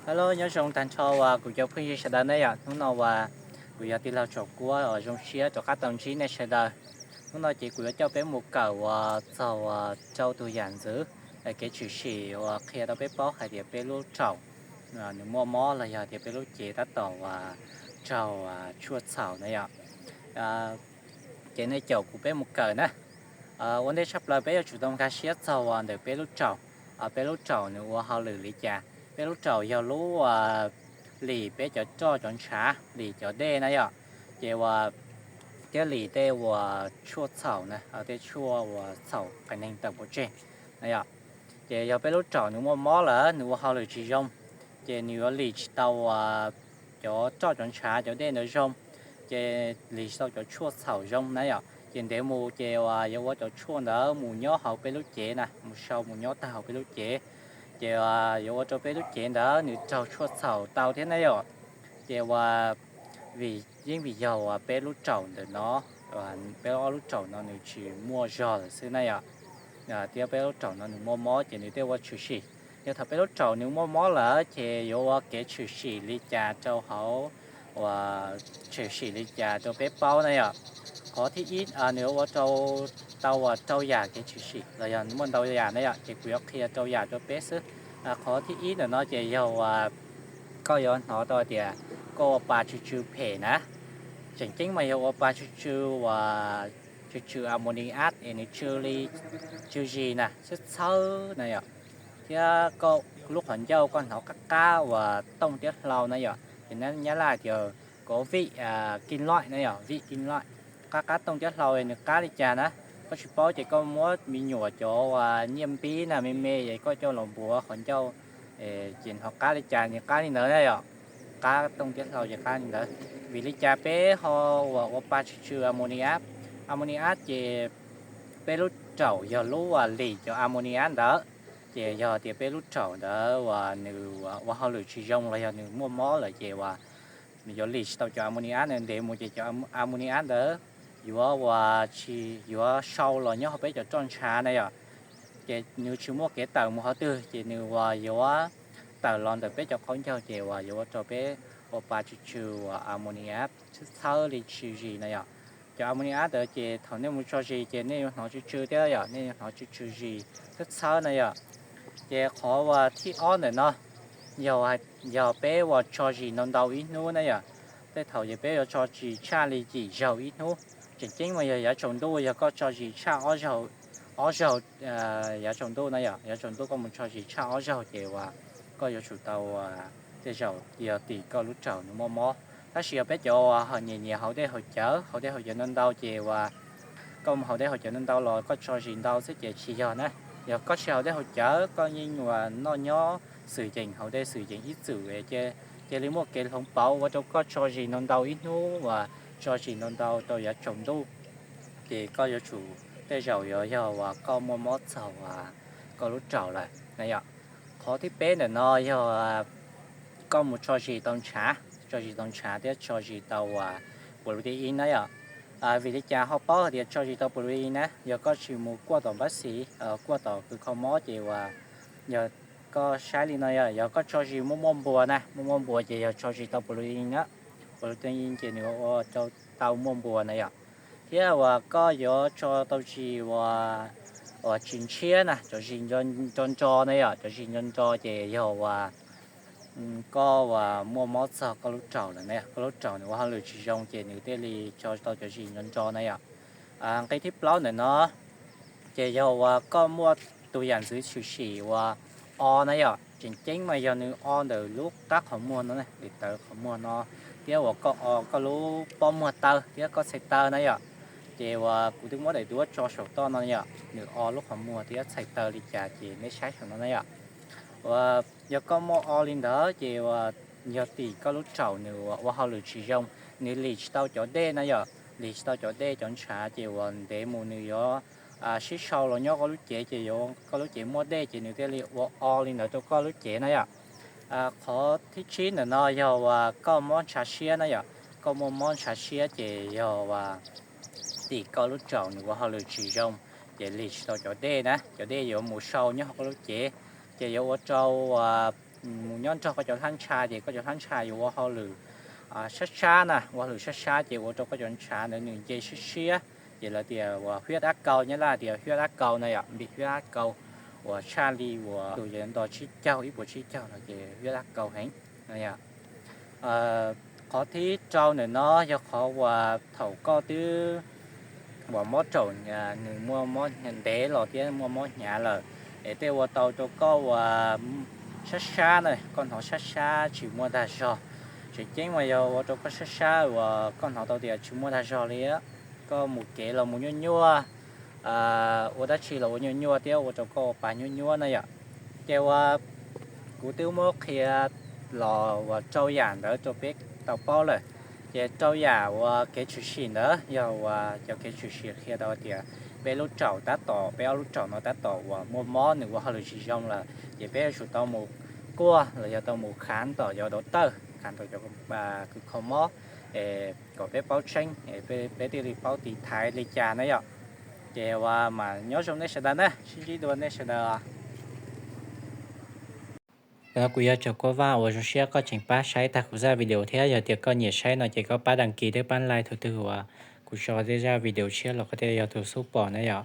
Hello, nyob zoo tag nrho uas kuv cov phooj ywg sawv daws na yom. Hnub no uas kuv yog tij laug Tsaus Kuab uas zoo siab rov qab tau ntsib nej sawv daws. Hnub no ces kuv yuav coj peb mus kawm uas txog uas rau tus yam ntxwv, kev tshwm sim uas qhia rau peb paub hais tias peb lub raum nws muaj mob los yog tias peb lub cev tab tom uas raug tshuaj txhaum na yom. Ces nej caum kuv peb mus kawm na. Ua ntej tshaj plaws peb yuav tsum tau nkag siab txog uas ntawm peb lub raum, peb lub raum nws ua hauj lwm li cas. Peb lub raum yog lub lim peb cov roj cov ntshav, lim cov dej na yom. Ces uas thiab lim tej uas tshuaj txhaum na, tej tshuaj uas txhaum qias neeg tawm pov tseg na yom. Ces yog peb lub raum nws muaj mob lawm, nws ua hauj lwm tsis zoo, ces nws yuav lim tsis tau uas cov roj cov ntshav cov dej ntawd zoo, ces lim tsis tau cov tshuaj txhaum zoo na yom. Ces ntev mus ces uas yuav ua cov tshuaj ntawd mus nyob hauv peb lub cev na, mus sau mus nyob tag hauv peb lub cev. Ces yuav ua rau peb lub cev ntawd nws raug tshuaj txhaum tau thiab na yom. Ces uas vim yeej vim yog uas peb lub raum ntawm no, peb ob lub raum no nws tsis muaj zog lawm xwb na yom. Thiab peb lub raum no nws muaj mob ces nws thiaj ua tshwm sim. Yog thaum peb lub raum nws muaj mob lawm ces yuav ua kev tshwm sim li cas rau hauv, uas tshwm sim li cas rau peb paub na yom. Qhov thib ib nws ua rau, tau uas rau yam kev tshwm sim los yog muaj ntau yam na yom, ces kuv yuav qhia rau yam rau peb xwb. Qhov thib ib ntawm no ces yog uas koj yuav hnov tau tias koj ua pa tsw tsw phem na. Tseem ceeb mas yog ua pa tsw tsw uas tsw tsw ammoniac es nws tsw li tsw zis na, txhawb txhawb na yom. Thiab koj lub qhov ncauj koj hnov qab qab uas tooj thiab hlau na yom, ces nyab laj tias kov vij kij loij na yom, vij kij loij. Qab qab tooj thiab hlau nws qab li cas na, koj tsis paub ces koj muab me nyuam cov uas nyiaj npib na me me es koj coj los npuav qhov ncauj, ces hnov qab li cas nws qab li ntawd na yom. Qab tooj thiab hlau ces qab li ntawd. Vim li cas peb ho uas ua pa tsw tsw ammoniac? Ammoniac ces peb lub raum yog lub uas lim cov ammoniac ntawd. Ces yog tias peb lub raum ntawd uas nws ua hauj lwm tsis zoo los yog nws muaj mob lawm ces uas yuav lim tsis tau cov ammoniac ntawd, ntev mus ces cov ammoniac ntawd yuav uas tsis yuav sau los nyob hauv peb cov roj ntshav na yom. Ces nws tsis muaj kev tawm mus qhov twg ces nws uas yuav tawm los ntawm peb cov qaub ncaug ces uas yuav ua rau peb ua pa tsw tsw uas ammoniac txhawb txhawb li tsw zis na yom. Cov ammoniac ntawd ces thaum nej mus tso zis ces nej yuav hnov tsw tsw thiab yom, nej yuav hnov tsw tsw zis txhawb txhawb na yom. Ces qhov uas thib ob ntawm no yog, yog peb uas tso zis ntau ntau ib hnub na yom. Tej thaum ces peb yuav tso zis tshaj li yim zaug ib hnub. Tseem ceeb mas yog yav tsaus ntuj, yog koj tso zis tshaj ob zaug, ob zaug yav tsaus ntuj na yom, yav tsaus ntuj koj mus tso zis tshaj ob zaug ces uas koj yuav tsum tau uas tej zaum yog tim koj lub raum nws muaj mob. Tab sis yog peb cov uas nyiam nyiam haus dej haus cawv, haus dej haus cawv ntau ntau ces uas koj mus haus dej haus cawv ntau ntau los koj tso zis ntau xwb ces tsis yog na. Yog koj tsis haus dej haus cawv, koj yeej uas noj nyob xwm yeem haus dej xwm yeem ib txwm, cia li muaj kev hloov pauv ua rau koj tso zis ntau ntau ib hnub uas tso zis ntau ntau rau yav tsaus ntuj, ces koj yuav tsum tej zaum yuav yog uas koj muaj mob txog uas koj lub raum lawm na yom. Qhov thib peb ntawm no yog koj mus tso zis tau ntshav, tso zis tau ntshav thiab tso zis tau uas protein na yom. Vim li cas ho paub hais tias tso zis tau protein na? Yog koj tsis mus kuaj tom npab xis, kuaj tom kws kho mob ces uas yog koj saib li no yom, yog koj tso zis muaj muaj npua na, muaj muaj npua ces yog tso zis tau protein na. Protein ces nws ua rau tau muaj npua na yom. Thiab uas koj yuav tso tau zis uas, uas tsis ntshiab na, cov zis nro nro na yom, cov zis nro nro ces yog uas koj uas muaj mob txog koj lub raum lawm na, koj lub raum nws ua hauj lwm tsis zoo ces nws thiaj li tso tau cov zis nro nro na yom. Nqe thib plaub ntawm no ces yog uas koj muaj tus yam ntxwv tshwm sim uas o na yom, tseem ceeb mas yog nws o ntawm lub qab qhov muag no, li tawv qhov muag no, thiab uas koj o koj lub pob muag taw thiab koj txhais taw na yom. Ces uas kuv twb muab daim duab tso saum toj no yom, nws o lub qhov muag thiab txhais taw li cas ces nej saib saum no na yom. Uas yog koj muaj o li ntawd ces uas yog tim koj lub raum nws ua hauj lwm tsis zoo, nws lim tsis tau cov dej na yom, lim tsis tau cov dej cov ntshav ces uas ntev mus nws yuav sib sau los nyob koj lub cev ces yuav koj lub cev muaj dej ces nws thiaj li ua o li ntawd rau koj lub cev na yom. Qhov thib tsib ntawm no yog uas koj mob ntshav siab na yom, koj muaj mob ntshav siab ces yog uas tim koj lub raum nws ua hauj lwm tsis zoo, ces lim tsis tau cov dej na, cov dej yuav mus sau nyob hauv koj lub cev, ces yuav ua rau uas mus nyob nrog koj cov hlab ntsha ces koj cov hlab ntsha yuav ua hauj lwm sab sab na, ua hauj lwm sab sab ces ua rau koj cov ntshav ntawd nws nce siab siab. Ces lawv tias uas huyết áp cao, Nyab Laj tias huyết áp cao no yom, bị huyết áp cao, uas tshaj li uas tus yog nto tsib caug, ib puas tsib caug no ces huyết áp cao heev no yom. Qhov thib rau ntawm no yog qhov uas thaum koj twb uas mob raum, nws muaj mob ntev los thiab muaj mob hnyav lawm, es tej ua tau rau koj uas sab sab na, koj hnov sab sab tsis muaj dag zog. Tseem ceeb mas yog ua rau koj sab sab uas koj hnov tau tias tsis muaj dag zog li, koj mus kev los mus nyuaj nyuaj, ua dab tsi los ua nyuaj nyuaj thiab ua rau koj ua pa nyuaj nyuaj na yom. Ces uas kuv twb muab qhia los uas rau yam ntawd rau peb tau paub lawm. Ces rau yam uas kev tshwm sim ntawd yog uas cov kev tshwm sim qhia tau tias peb lub raum tab tom, peb ob lub raum no tab tom uas muaj mob, nws ua hauj lwm tsis zoo lawm, ces peb yuav tsum tau mus kuaj los yog tau mus khav tom cov dau tawj, khav tom cov kws kho mob, es kom peb paub tseeb, peb thiaj li paub tiv thaiv li cas na yom. Ces uas mas nyob zoo nej sawv daws na, sib ntsib dua nej sawv daws. Kuv yog Tsaug Kuab Vaj, uas zoo siab koj tseem pab saib tag kuv zaj video thiab. Yog tias koj nyiam saib no ces koj pab đăng ký thiab pab like thaum twg uas kuv tso tej zaj video tshiab los koj thiaj yog tus xub pom na yom.